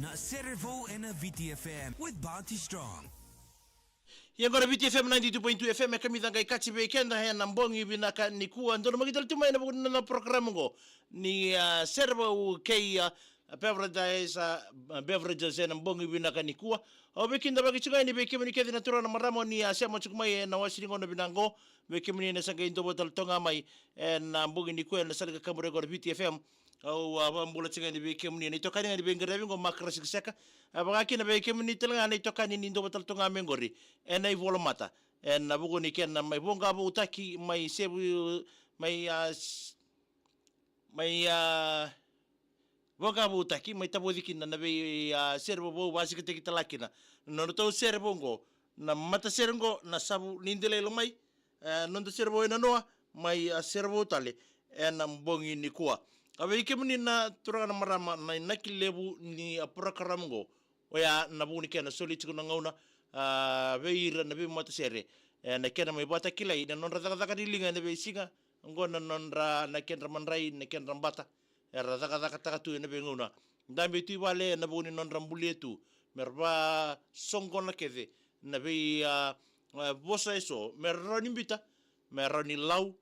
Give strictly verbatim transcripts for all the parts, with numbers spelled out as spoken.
Na Serevou ena V T F M with Bounty Strong. Ia qo na V T F M ninety-two point two F M, e kamica qai kaci vei keda ena bogi vinaka nikua. Dodonu maki tale tu mai ena vuku ni noda porokaramu qo ni, ah, Serevou kei, ah, Beverages, ah, Beverages ena bogi vinaka nikua. Au veikidavaki tiko yani vei kemuni kece na turaga na marama ni, ah, sema tiko mai ena wase ni gauna vinaka qo. Vei kemuni na sa qai dua tale toka ga mai ena bogi nikua ena sala ni kakaburaki qo na V T F M. Au, ah, vakabula tiko yani vei kemuni na itokani ga ni veiqaravi qo, Makara Sikiseka. Ah, vaka kina vei kemuni tale ga na itokani ni dua tale toka ga mai qori ena ivolamata, ena vuku ni kena mai voqavoutaki, mai sevu, mai, ah, s-, mai, ah, voqavoutaki, mai tavoci kina na vei, ah, sere vovou, vakasikataki tale kina na nodratou sere vou qo, na matasere qo, na Savu ni Delai Lomai, e, noda sere vou e nanoa, mai, ah, sere vou tale ena bogi nikua. A vei kemuni na turaga na marama, na inaki levu ni, ah, porokaramu qo, oya na vuku ni kena soli tiko na gauna, ah, vei ira na veimatasere, e, na kena mai vakatakilai na nodra cakacaka ni liga ena veisiga, qo na nodra, na kedra madrai, na kedra bata era cakacakataka tu ena veigauna. Dabe tu i vale ena vuku ni nodra bulia tu, me ra vasoqona kece na vei, ah, ah, vosa eso, me ra rawa ni biuta, me ra rawa ni lau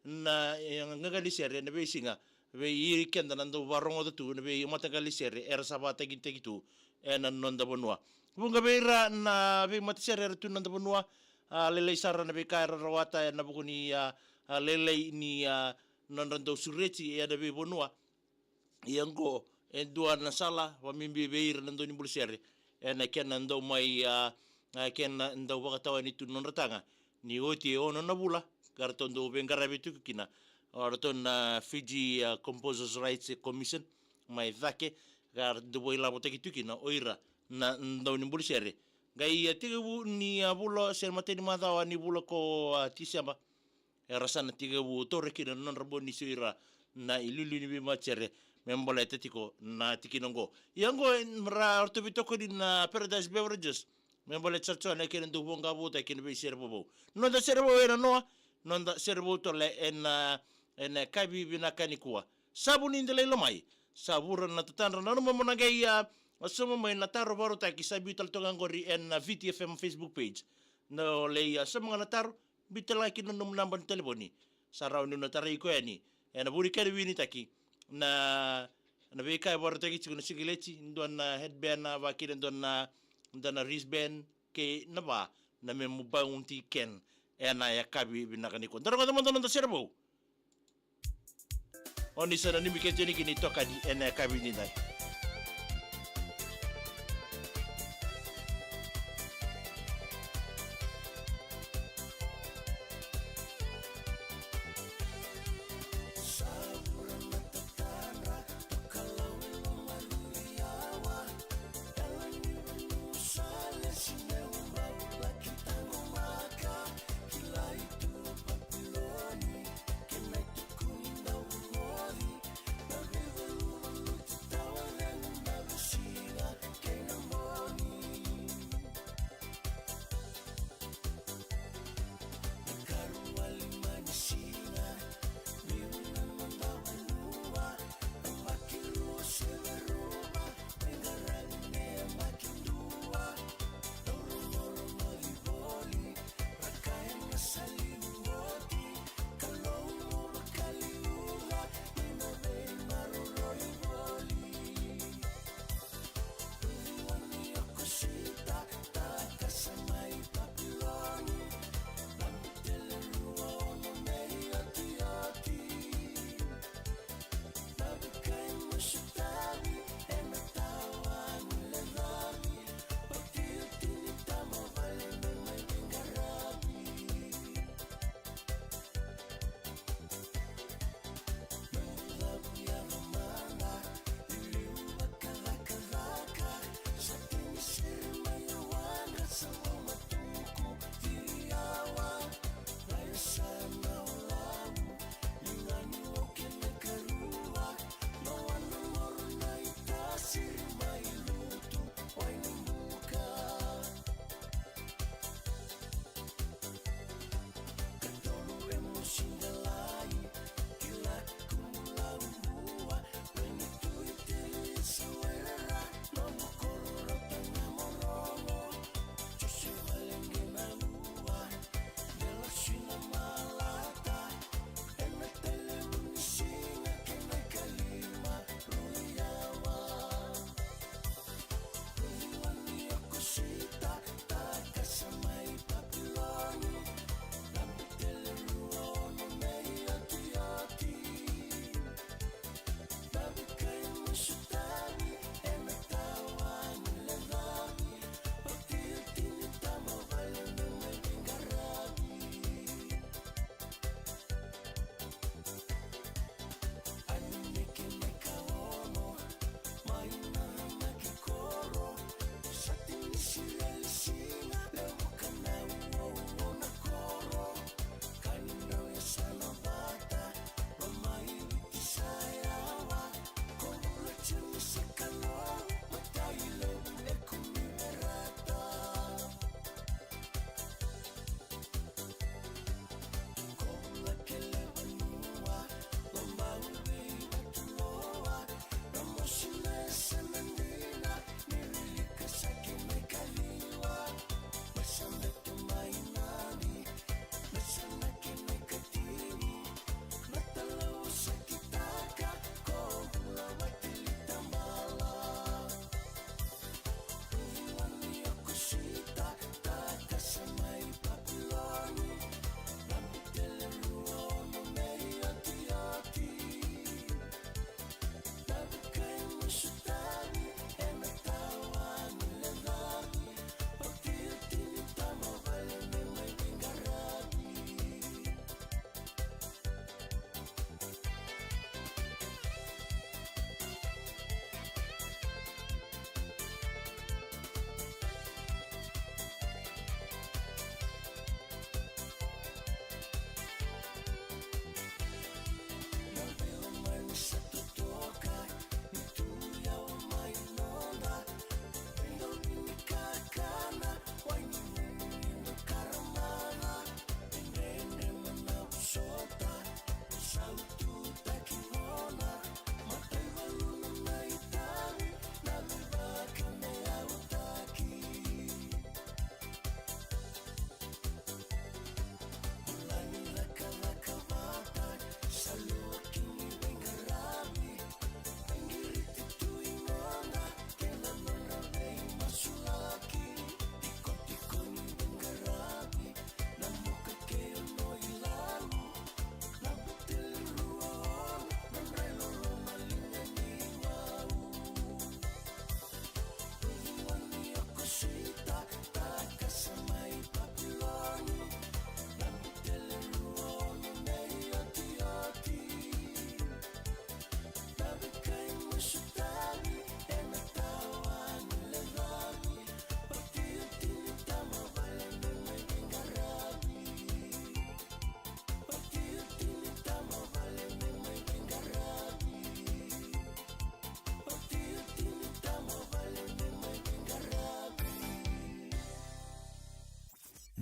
na, eh, qaqani sere ena veisiga, vei ira keda na dau vakarogoca tu na veimataqali sere era sa vakatagitaki tu ena noda vanua. Vuqa vei ira na veimatasere era tu ena noda vanua, ah, lailai sara na veika era rawata ena vuku ni, ah, ah, lailai ni, ah, nodra dau sureti ena veivanua. Ia qo e dua na sala vakabibi vei ira na dau ni bula sere ena kena dau mai, ah, ah, kena dau vakatawani tu na nodra taga. Ni oti e ono na vula ka ratou dau veiqaravi tiko kina o ratou na Fiji, ah, Composers Rights Commission mai cake, ka ratou dau vakailavotaki tiko kina o ira na dau ni bula sere. Qai, ah, tekivu ni, ah, vula se matai ni macawa ni vula ko, ah, Tiseba, era sa na tekivu taura kina na nodra bau ni sui ira na iliuliu ni veimatasere me baleta tiko na tikina oqo. Ia oqo e, ra, ratou veitokoni na Paradise Beverages me baleta sara tiko na kena dau voqavoutaki na veisere vovou. Noda sere vou e nanoa, noda sere vou tale ena, ena yakavi vinaka nikua. Savu ni Delai Lomai, Savura na tatadra. Nanuma mo na qai, ah, sauma mai na taro vakarautaki sa biu tale toka qori ena V T F M Facebook page. Na lai, ah, sauma ga na taro, biu tale ga kina na nomu naba ni talevoni. Sa rawa ni na tarai iko yani ena vuku ni kena winitaki na, na veika e vakarautaki tiko, na sigileti, dua na headband, a vaka kina dua na, dua na wristband, kei na va na memu Bounty can ena yakavi vinaka nikua. Da rogoca mada na noda sere vou. O ni sa nanumi kece yani kina itokani ena yakavi nidai.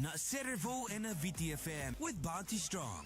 Na Serevou ena V T F M with Bounty Strong.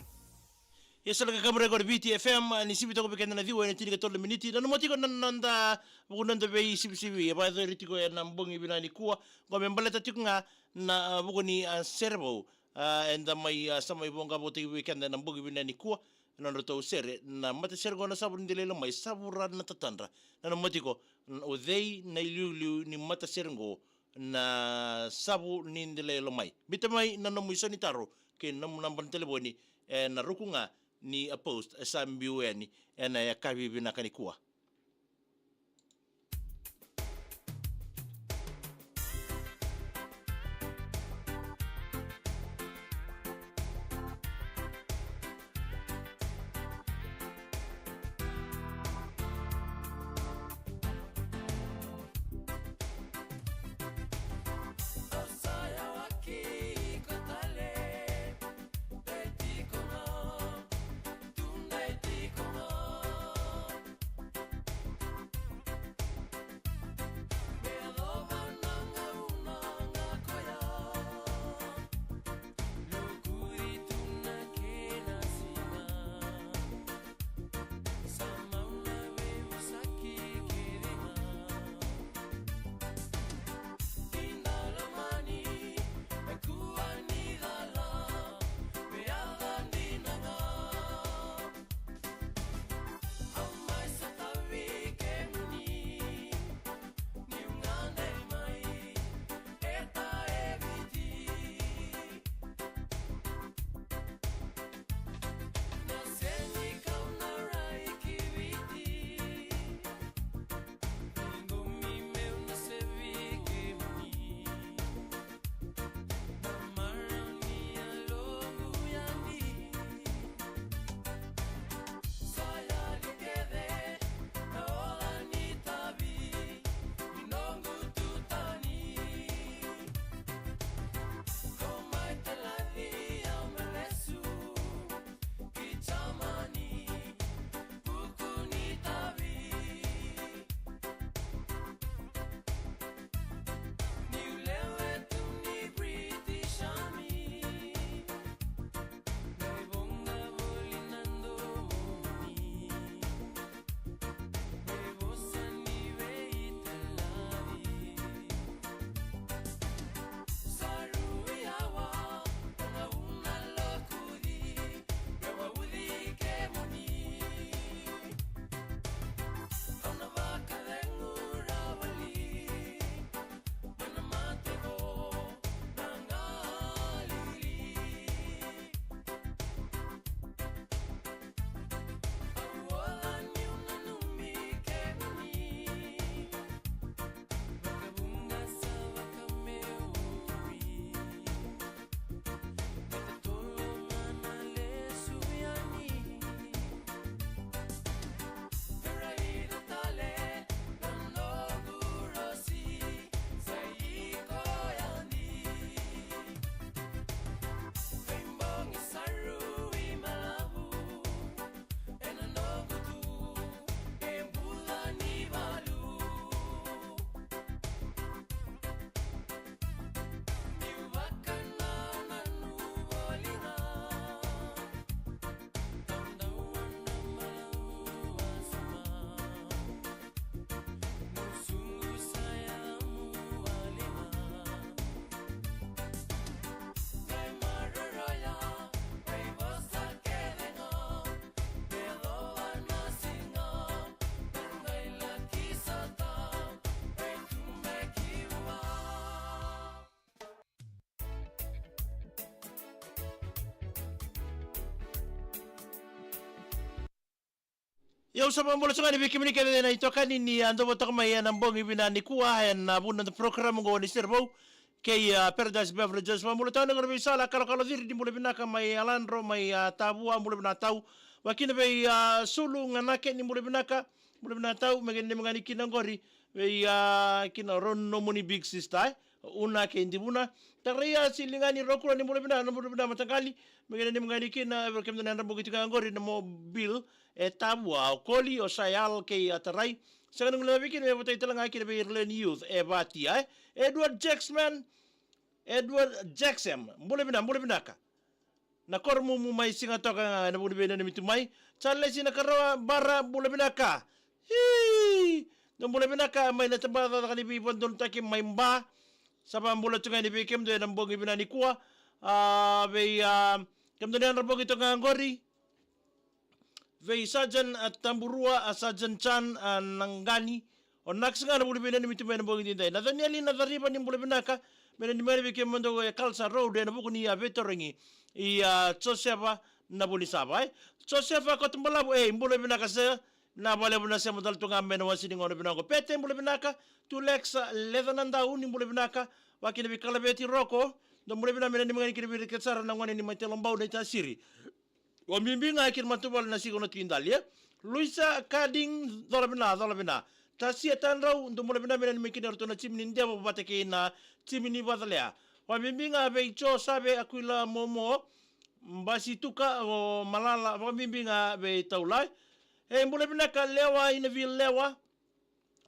Ia sa na kakamuri koya na V T F M, ni sivi toka vei keda na ciwa ena tinikatolu na miniti. Nanuma tiko na noda, vuku ni noda veisivisivi e vakayacori tiko ena bogi vinaka nikua. Qo me baleta tiko ga na, a, vuku ni, a, Serevou, a, eda mai, a, sa mai voqa vakataki vei keda ena bogi vinaka nikua. Na nodratou sere na matasere qo na Savu ni Delai Lomai, Savura na Tatadra. Nanuma tiko, o cei na iliuliu ni matasere qo na Savu ni Delai Lomai? Biuta mai na nomu isau ni taro kei na nomu naba ni talevoni ena ruku ga ni, a, post e sa biu yani ena yakavi vinaka nikua. Ia au sa vakabula saka yani vei kemuni kece na itokani ni a dau vakatoka mai ena bogi vinaka nikua ena vuku ni noda program oqo ni Serevou kei a Paradise Beverages. Vakabula tale ga na veisala kalokalo ciri, ni bula vinaka mai Aladro mai a Tavua, bula vinaka tau. Vakakina vei a Sulu Ganake, ni bula vinaka, bula vinaka tau, me kena neimami gani kina oqori vei a kina rau nomuni big sister e Una kei Divuna. Tarai a Siligani Rokura, ni bula vinaka, ni bula vinaka mataqali, me kena neimami gani kina, vei kemudou na yadra bogi tiko ga oqori na Mobil e Tavua, o Koli, o Sayal kei a Tarai. Sega ni guilecavi kina me votai tale ga kina vei Irlen Youth e Vati e Edward Jacksman. Edward Jackson, bula vinaka, bula vinaka. Na Koromumu mai Sigatoka ga ena vuku ni veinanumi tu mai. Charles Nakarawa Bara, bula vinaka. Hi! Dou bula vinaka mai na tabacakacaka ni veivakadodonutaki mai Ba. Sa vakabula tu ga yani vei kemudou ena bogi vinaka nikua. A, vei, a, kemudou na yadra bogi toka ga qori. Vei Sergeant, a, Taburua, a, Sergeant Chan, a, Naqani. O Nax ga ena vuku ni veinanumi tu mai ena bogi edaidai. Nathanieli Nacariva, ni bula vinaka. Me nanumi yani vei kemudou e Kalsa Road ena vuku ni, a, veitarogi. I, a, Josefa Navunisava, e. Josefa Kotobalavu, e, bula vinaka sir. Vinaka vakalevu na sema tale tu ga mai na wase ni gauna vinaka qo. Pete, bula vinaka. Tulex, a, Lecanadau, ni bula vinaka. Vakakina vei Kalaveti Roko. Dou bula vinaka, me nanumi ga yani kina vei ira kece sara na gone ni Matailobau, Naitasiri. Vakabibi ga kina matavuvale na Siga Noti Dali, e. Luisa Kading, cola vina, cola vina. Tasia Tadrau, dou bula vina, me nanumi kina ratou na timi ni Devo vata kei na timi ni Vacalea. Vakabibi ga vei Jo Save, Akuila Momo, Basituka, o Malala, vakabibi ga vei Taulai. E, bula vinaka Lewa, Inavil Lewa.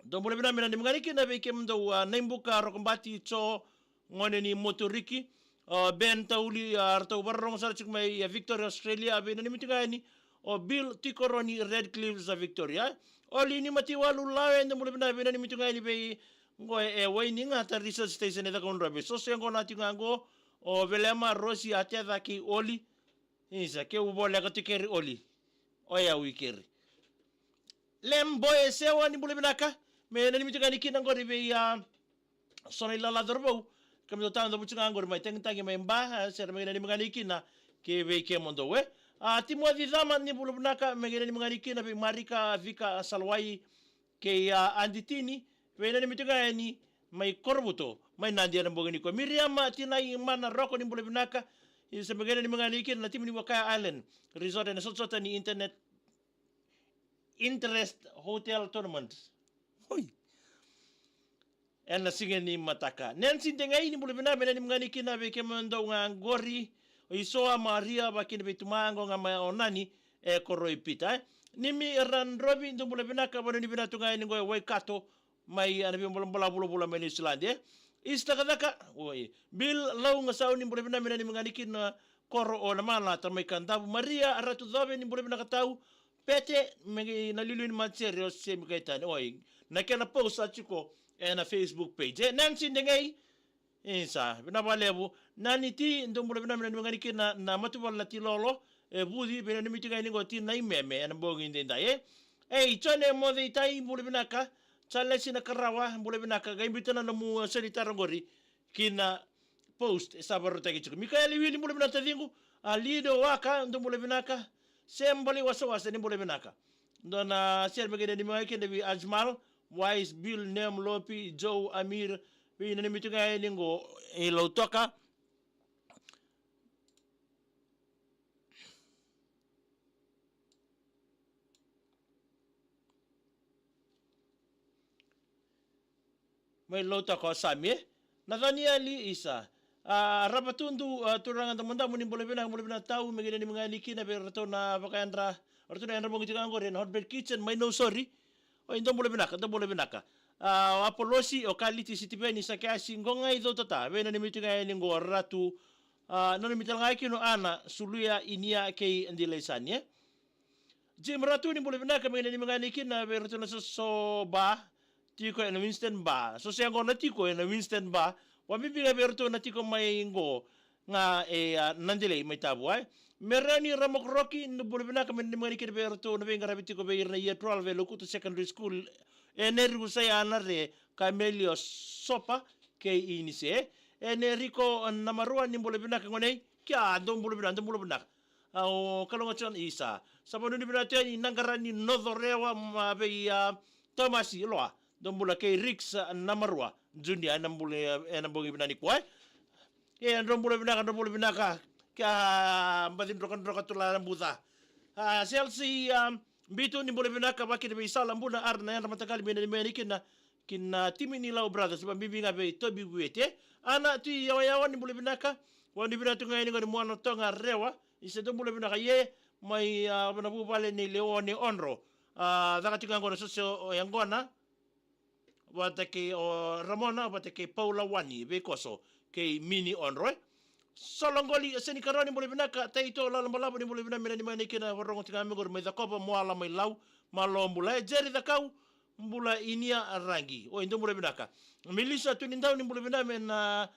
Dou bula vinaka, me nanumi ga yani kina vei kemudou, a, Naibuka Rokobati, Jo, gone ni Moturiki, a, Ben Tauli, a, ratou vakarorogo sara tiko mai, a, Victoria, Australia, a, veinanumi tu ga yani o Bill Tikoroni, Redcliffe, sa Victoria. Oli ni Matiwalu Lawe, dou bula vinaka, veinanumi tu ga yani vei qo e Wainiga, ta research station e Cakaudrove. Soso yaqona tiko ga qo, o Velema, Rosi, Ateca kei Oli. Isa, keu voleka tu keri Oli. O yau i keri. Lem Boy Sewa, ni bula vinaka. Me nanumi tu ga yani kina qori vei, a, so na ilala cauravou. Kemudou tau cavuti ga qori mai tagitagi mai Ba, a, sere me nanumi ga yani kina. Ke vei kemudou, e. A, Timoci Cama, ni bula vinaka. Me nanumi ga yani kina vei Marika, Vika, Salawai. Kei, a, Aditini, veinanumi tu ga yani mai Korovuto, mai Nadi ena bogi nikua. Miriama Tinai Mana Roko, ni bula vinaka. Isa, me nanumi ga yani kina na timi ni Wakaya Island Resort ena sotasota ni internet Interest Hotel Tournament. Hoi. Ena siga ni mataka. Nancy Degai, ni bula vinaka, me nanumi ga yani kina vei kemudou ga qori. O Isoa, Maria, vakakina vei Tuma qo ga mai o Nani, e Koroi Pita, e. Nimi Radrovi, dou bula vinaka, vakananumi vinaka tu ga yani qo e Waikato, mai ena veibolabolavu vulavula mai Niusiladi, e. Isi Cakacaka, oi. Bill Laugasau, ni bula vinaka, me nanumi ga yani kina koro o Namana, tara mai Kadavu. Maria Ratucove, ni bula vinaka tau. Pete, me qai na liuliu ni matasere o Semi Kaitani. Oi, na kena post sa tiko ena Facebook page. E, Nancy Degai, isa, vinaka vakalevu. Nani Ti, dou bula vinaka, me nanumi ga yani kina na matavuvale na Tilolo, e Vuci, veinanumi tu ga yani qo Ti Naimeme, ena bogi edaidai, e. Ei, Jone Moceitai, bula vinaka. Charles Nakarawa, bula vinaka. Qai biuta na nomu, e, soli taro qori. Kina post e sa vakarautaki tiko. Mikaeli Wili, bula vinaka taciqu. A, Lido Waka, dou bula vinaka. Sembali Wasawasa, ni bula vinaka. Dou na sere me qai nanumi ga yani kina vei Ajmal, Wise, Bill, Nem, Lopi, Joe, Amir, veinanumi tu ga yani qo i Lautoka. Mai Lautoka o Sami, e. Nathanieli, isa. A, Ravatudu, a, turaga Damudamu, ni bula vinaka, bula vinaka tau, me qai nanumi ga yani kina vei ratou na vakayadra, ratou na yadra bogi tiko ga qori ena Hotbed Kitchen mai Nausori. Oi, dou bula vinaka, dou bula vinaka. A, o Apolosi, o Kaliti, Sitiveni, Sakeasi, qo ga i Cautata, veinanumi tu ga yani qo Ratu, a, nanumi tale ga kina o Ana, Suluya, Inia kei Dilaisani, e. Jim Ratu, ni bula vinaka, me qai nanumi ga yani kina vei ratou na soso Ba, tiko ena Winston Ba. Soso yaqona tiko ena Winston Ba. Vakabibi ga vei ratou na tiko mai qo ga e, a, Nadelai mai Tavua, e. Mereni Ramokoroki, ni bula vinaka, me nanumi ga yani kina vei ratou na veiqaravi tiko vei ira na Year twelve e Lokutu Secondary School, e Neriku Saiana Re, Kamelio Sopa kei Inise. Enerico Namarua, ni bula vinaka gone. Kea, dou bula vinaka, dou bula vinaka. A, o Kaloga John, isa. Sa vakananumi vinaka tu yani Naqarani, Nocorewa, ma vei, a, Tomasi Loa. Dou bula kei Rix, a, Namarua Junior, ena bula, ena bogi vinaka nikua, e. E, dou bula vinaka, dou bula vinaka. Kea, baci drokadroka tu la na buca. A, Chelsea, a, Bitu, ni bula vinaka, vakakina vei Sala Buna, ara na yadra mataqali, me nanumi ga yani kina, kina timi ni Lau Brothers, vakabibi ga vei Tobi Vuete. Ana Tui Yawayawa, ni bula vinaka, vakananumi vinaka tu ga yani qo ni Muana Toga Rewa, isa, dou bula vinaka, ye, mai, a, na vuvale nei Leone Odro. A, caka tiko ga qo na soso yaqona. Vata kei o Ramona, vata kei Paula Wani, veikoso. kei Mini Odro e. Solo Qoli, e, Seni Karua, ni bula vinaka. Taito Lalabalaba, ni bula vinaka, me nanumi ga ni kina vakarorogo tiko ga mai qori mai Cakova, Moala mai Lau, malo bula e. Jeri Cakau, bula i Niaragi, oi dou bula vinaka. Melisa Tunidau, ni bula vinaka mai na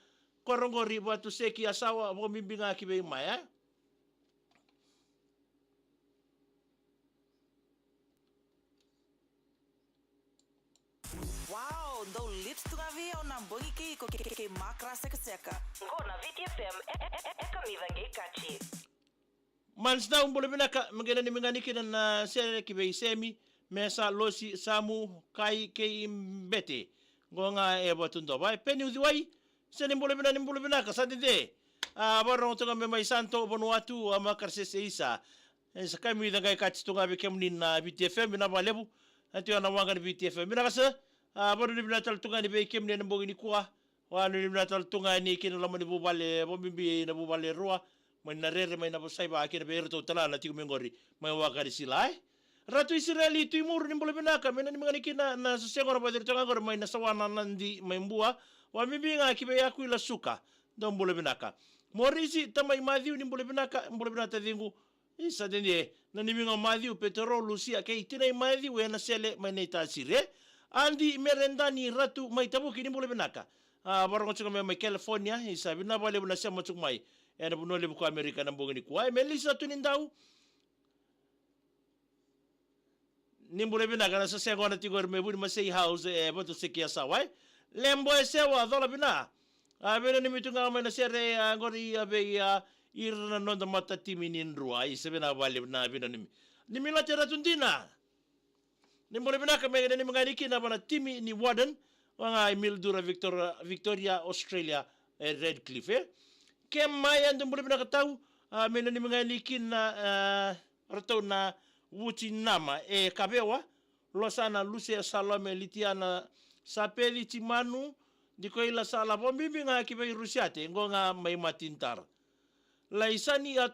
koro qori Vatu Seki Yasawa, vakabibi ga ki vei Maya. Wow, dou lit tu ga vei au na bogi kei iko kei, kei, kei Makra Sekaseka. Qo na Viti F M, e, e, e, e kamica qei Kaji. Mansdau, bula vinaka, me qai nanumi ga ni kina na sere ki vei Semi, Mesa, Losi, Samu, Kai kei Bete. Qo ga e Vatudova e. Peni Uciwai, Seni bula vinaka, ni bula vinaka, sa dede. A, vakarorogo toka me mai Santo, Vanuatu, a, Makra Seseisa. E sa kamica qei Kaji tu ga vei kemuni na Viti F M, vinaka vakalevu. A tiko na waqa ni Viti F M. Vinaka sir. A, vanuinui vinaka tale tu ga ni vei kemuni ena bogi nikua. Vanuinui vinaka tale tu ga ni kina loma ni vuvale, vakabibi na vuvale rua. Mai na rere, mai na vosaiva, kina vei iratou tale na tiko mai qori. Mai Wakarisila e. Ratu Isireli Tuimuru, ni bula vinaka, me nanumi ga ni kina na sosego na vaciri toka qori mai na sawana Nadi mai Bua. Vakabibi ga ki vei Akuila Suka. Dou bula vinaka. Morisi Tamai Maciu, ni bula vinaka, bula vinaka taciqu. Isa dede, nanumi ga o Maciu, Petero, Lusia kei Tinai Maciu ena sele mai Naitasiri e. Adi Meredani Ratu mai Tavuki, ni bula vinaka. A, vakarorogo tiko ga mai, mai California, isa vinaka vakalevu na sema tiko mai ena vanua levu ko Amerika ena bogi nikua e. Melisa Tunidau, ni bula vinaka, na sosego na tiko qori mai Vunimasei House e Vatu Seki Yasawa e. Lebo e Sewa, cola vina. A, veinanumi tu ga mai na sere, a, qori, a, vei, a, ira na noda matatimi ni Drua, isa vinaka vakalevu na veinanumi. Ni Milate Ratu Dina, ni bula vinaka, me nanumi ga ni kina vua na timi ni Warden, vaka ga i Mildura Victoria, Victoria, Australia, e Redcliffe e. Kemaya, dou bula vinaka tau, a, me nanumi ga ni kina, a, ratou na Vucinama e Kavewa, Losana, Lusia, Salome, Litiana, Sapeci, Timanu, Dikoila, Sala, vakabibi ga ki vei Rusiate, qo ga mai Matintara. Laisani a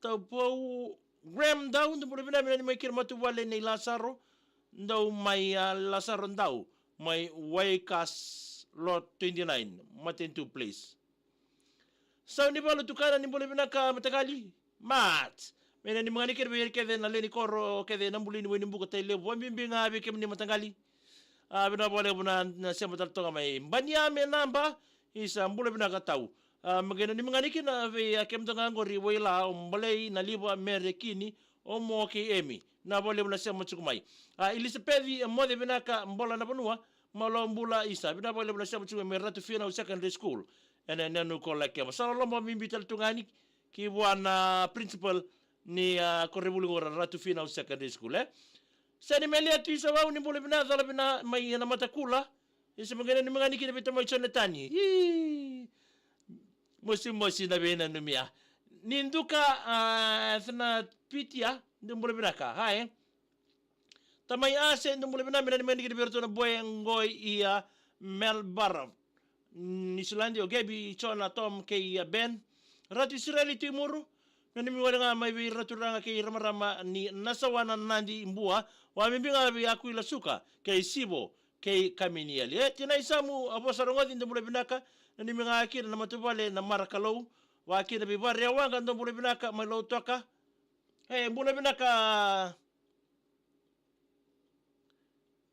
Taupou, Graham Dau, dou bula vinaka, me nanumi ga ni kina matavuvale nei Lasaro, dau mai, a, Lasaro Dau, mai Waikas Lot twenty-nine, Matanitu Place. Saunivalu Tukana, ni bula vinaka mataqali. Mat. Me nanumi ga ni kina vei ira kece na lewe ni koro kece na Bulini, Wainibuka, Tailevu, vakabibi ga vei kemuni mataqali. A, vinaka vakalevu na, na sema tale toka mai. Bania me Naba, isa bula vinaka tau. A, me qai nanumi ga ni kina vei, a, kemudou ga qori Waila, o Balei, Naliva, Mere, Kini, o Mo kei Emi. Vinaka vakalevu na sema tiko mai. A, Ilisapeci, e, Moce vinaka, Bola na Vanua, malo bula isa. Vinaka vakalevu na sema tiko mai, mai Ratu Finau Secondary School. Ena, ena nuko Lakeva. Sa loloma bibi tale tu ga ni ki vua na principal ni, a, koronivuli qori Ratu Finau Secondary School e. Seni Melia Tuisavau, ni bula vina, cola vina mai na Matakula. Isa, me qai nanumi ga ni kina vei tamai Jonatani. Ii. Mosimosi na veinanumi ya. Ni Duka, a, Thana Pitia, dou bula vinaka. Hai. Tamai Ase, dou bula vina, me nanumi ga ni kina vei iratou na boy qo i, a, Melbourne, Niusiladi, o Gebi, Jona, Tom kei, a, Ben. Ratu Isireli Tuimuru, me nanumi wale ga mai vei ira na turaga kei ira marama ni Nasawa, na Nadi, Bua. Vakabibi ga vei Akuila Suka kei Sivo kei Kaminieli. E, tinai Samu, a, Vosa Rogoci, dou bula vinaka, nanumi ga kina na matavuvale na Marakalou. Vakakina vei Vare Waqa, dou bula vinaka mai Lautoka. E, bula vinaka.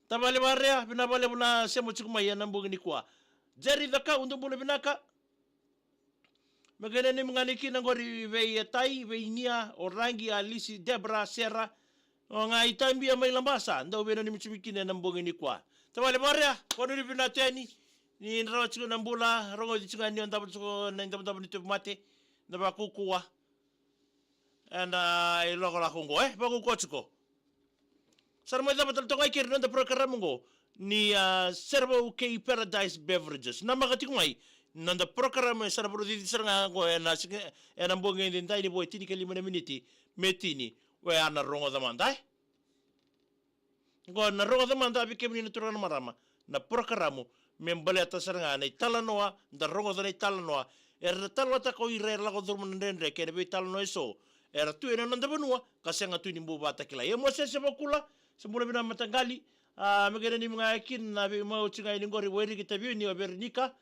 Tavale Varea, vinaka vakalevu na sema tiko mai ena bogi nikua. Jerry Cakau, dou bula vinaka. Me qai nanumi ga ni kina qori vei, e, Tai, vei Nia, o Raqi, Alisi, Debra, Sera. O ga i Tabia mai Labasa, dou veinanumi tiko mai kina ena bogi nikua. Tavale Varea, ko nuni vinaka tu yani. Ni rawa tiko na bula, rogoci tiko ga ni o davo tiko na idavodavo ni tauvimate. Na vakaukauwa. Eda, e, lakolako oqo, e, vakaukauwa tiko. Sa na mai cava tale toka i keri na noda porokaramu oqo ni, a, Serevou kei Paradise Beverages. Namaka tiko mai na noda porokaramu, e sa na vakarau cici sara ga oqo ena siga, ena bogi edaidai ni vo e tinikalima na miniti me tini. Oya na Rogoca Mada, e. Oqo na Rogoca Mada vei kemuni na turaga na marama, na porokaramu me baleta sara ga na italanoa, da rogoca na italanoa, era talanoataka o ira era lako curuma na dredre kei na veitalanoa eso era tu ena noda vanua ka sega tu ni bau vakatakilai. E Mosese Vakula, se bula vina mataqali, a, me qai nanumi ga kina na veimauti ga ni qori Wairiki Taveuni, o Veronica,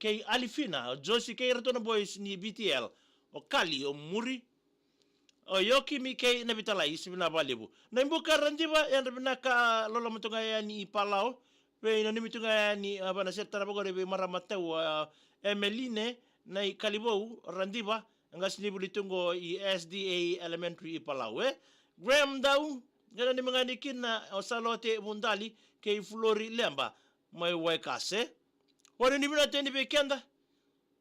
kei Alifina, o Josi kei iratou na boys ni B T L, o Kali, o Muri, o Yokimi kei Navitalai, sa vinaka vakalevu. Na ibuka Radiva, yadra vinaka, loloma tu ga yani i Palau, vei nanumi tu ga yani, a, vana sere tara vaqori vei marama tau, a, Emeline, na i Kalivou, Radiva, e qasi ni vuli tu qo i S D A Elementary i Palau, e. Graham Dau, qai nanumi ga ni kina, o Salote Vudali, kei Flori Lemba, mai Waikase. Ori ni vinaka yani vei keda,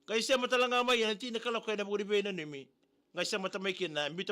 qai sema tale ga mai, ena tini na kaloko ena vuku ni veinanumi. Qai sema ta mai kina, biuta